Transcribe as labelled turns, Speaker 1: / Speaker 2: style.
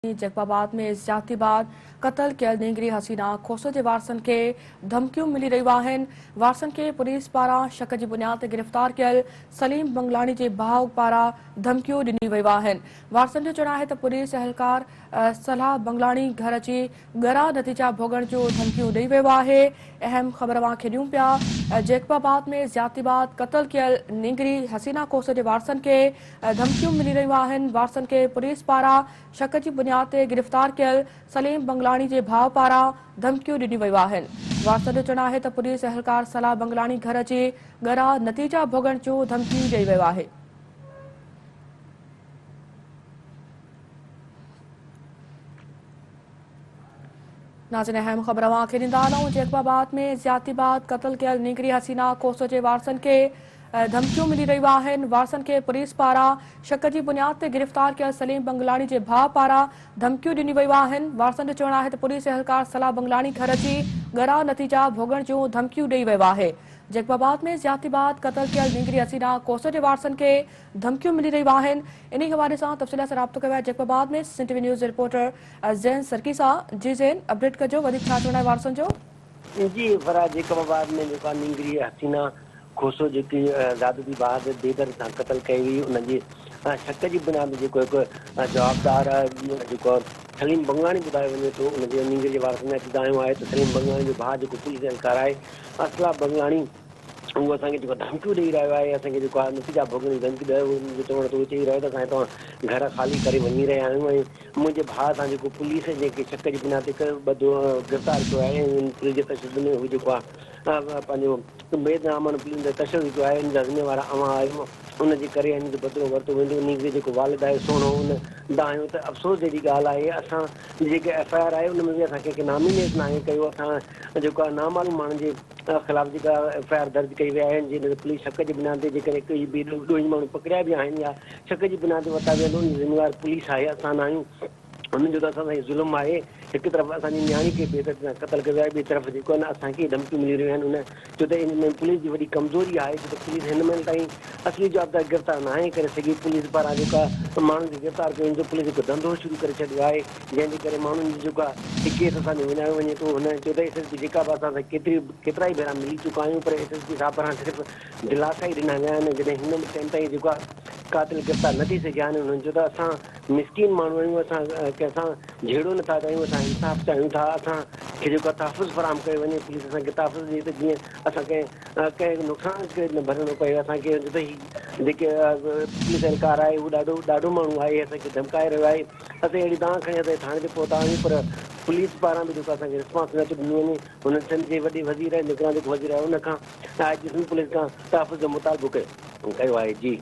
Speaker 1: Jacob آباد ۾ زيادتي بعد قتل ڪيل نينگري حسينا کوسو جي وارثن کي ڌمڪيون ملي رهيون آهن، وارثن کي پوليس پاران شڪ جي بنياد تي گرفتار ڪيل سليم بنگلاڻي جي ڀاء پاران ڌمڪيون ڏنيون ويون آهن، وارثن جو چوڻ آهي ته پوليس اهلڪار صلاح بنگلاڻي گهر اچي ڳرا نتيجا ڀوڳڻ جون ڌمڪيون ڏئي ويو آهي، اهم خبر اوهان کي ڏيون پيا جيڪب آباد ۾ زيادتي بعد قتل ڪيل نينگري حسينا کوسو جي وارثن کي ڌمڪيون ملي رهيون آهن، وارثن کي پوليس پاران شڪ جي بنياد تي گرفتار ڪيل سليم بنگلاڻي جي ڀاء پاران ڌمڪيون ڏنيون ويون آهن، وارثن جو چوڻ آهي ته پوليس اهلڪار صلاح بنگلاڻي گهر اچي ڳرا نتيجا ڀوڳڻ جون ڌمڪيون ڏئي ويو آهي. ناظرين اهم خبر اوهان کي ڏيندا هلون جيڪب آباد ۾ زيادتي بعد قتل ڪيل نينگري حسينا کوسو جي وارثن کي ڌمڪيون ملي رهيون آهن وارثن کي پوليس پاران شڪ جي بنياد تي گرفتار ڪيل سليم بنگلاڻي جي ڀاء پاران ڌمڪيون ڏنيون ويون آهن وارثن جو چوڻ آهي ته پوليس اهلڪار صلاح بنگلاڻي گهر اچي ڳرا نتيجا ڀوڳڻ جون ڌمڪيون ڏئي ويو آهي جيڪب آباد ۾ زيادتي بعد قتل ڪيل نينگري حسينا کوسو جي وارثن کي ڌمڪيون ملي رهيون آهن انهي حوالي سان تفصيل سان رابطو ڪيو آهي جيڪب آباد ۾ سنڌ ٽي وي نيوز جي رپورٽر زين سرڪي سان جي زين اپڊيٽ ڪجو وڌيڪ ڇا چوڻ آهي وارثن جو.
Speaker 2: جي فرح جيڪب آباد ۾ جيڪا نينگري حسينا کوسو جيڪي زيادتي بعد بيدرد سان قتل ڪئي وئي ان جي شڪ جي بنياد تي جيڪو هڪ جوابدار جيڪو سليم بنگاڻي ٻڌايو وڃي ٿو ان جي نينگري جي وارثن اچي دانهيو آهي ته سليم بنگاڻي جو ڀاء جيڪو پوليس اهلڪار آهي اصلاح بنگلاڻي هو اسان کي جيڪو ڌمڪيون ڏئي رهيو آهي، اسان کي جيڪو آهي نتيجا ڀوڳڻ جون ڌمڪيون ڏئي رهيو آهي، هن جو چوڻ ته هو چئي رهيو ته اسان هتان گهر خالي ڪري وڃي رهيا آهيون ۽ منهنجي ڀاء سان جيڪو پوليس جنهن کي شڪ جي بنياد تي ٻڌو گرفتار ڪيو آهي ۽ ان پوليس جي تشدد ۾ هو جيڪو آهي پنهنجو بيدنامن پوليس تي تشدد ڪيو آهي ان جا ذميوار اوهان آهيو ان جي ڪري هن جو بدلو ورتو ويندو نينگري جيڪو والد آهي سهڻو ان دانهيو ته افسوس جهڙي ڳالهه آهي اسان جيڪي ايف I R آهي ان ۾ به اسان ڪنهن کي نامينيٽ ناهي ڪيو اسان جيڪو آهي نامعلوم ماڻهن جي خلاف جيڪا ايف I R درج ڪئي وئي آهي جنهن تي پوليس شڪ جي بنياد تي جيڪڏهن ڪي به ڏوهي ماڻهو پڪڙيا به آهن يا شڪ جي بنياد تي ورتا ويا آهن ته ان جي ذميوار پوليس آهي اسان ناهيون هنن جو ته اسان سان هي ظلم آهي هڪ طرف اسان جي نياڻي کي بي دردي سان قتل ڪيو ويو آهي ٻئي طرف جيڪو آهي نه اسان کي ڌمڪيون ملي رهيون آهن هن چيو ته ان ۾ پوليس جي وڏي ڪمزوري آهي ڇو ته پوليس هن مهل تائين اصلي جوابدار گرفتار ناهي ڪري سگهي پوليس پاران جيڪو آهي ماڻهن کي گرفتار ڪيو وڃي ٿو پوليس هڪ ڌنڌو شروع ڪري ڇڏيو آهي جنهن جي ڪري ماڻهن جي جيڪو آهي هي ڪيس اسان جو وڃايو وڃي ٿو هن چيو ته ايس ايس پي جيڪا به اسان سان ڪيتري ڪيترائي ڀيرا ملي چڪا آهيون پر ايس ايس پي صاحب پاران صرف دلاسا ئي ڏنا ويا آهن جڏهن هن ٽائيم تائين جيڪو آهي قاتل گرفتار نه ٿي سگهيا آهن انهن چيو ته اسان مسڪين ماڻهو آهيون اسان ڪنهن سان جهيڙو نه ٿا چاهيون اسان انصاف چاهيون ٿا اسان کي جيڪو آهي تحفظ فراهم ڪيو وڃي پوليس اسان کي تحفظ ڏي ته جيئن اسان ڪنهن ڪنهن نقصان کي نه ڀرڻو پئي اسان کي ته هي جيڪي پوليس اهلڪار آهي هو ڏاڍو ڏاڍو ماڻهو آهي اسان کي ڌمڪائي رهيو آهي اسين اهڙي دانهن کڻي اسان ٿاڻي تي پهتا آهيون پر پوليس پاران به جيڪو اسان کي رسپانس نه ٿو ڏنو وڃي هنن سنڌ جي وڏي وزير ۽ نگران جيڪو وزير آهي ان کان آء جي سنڌ پوليس کان تحفظ جو مطالبو ڪيو آهي جي.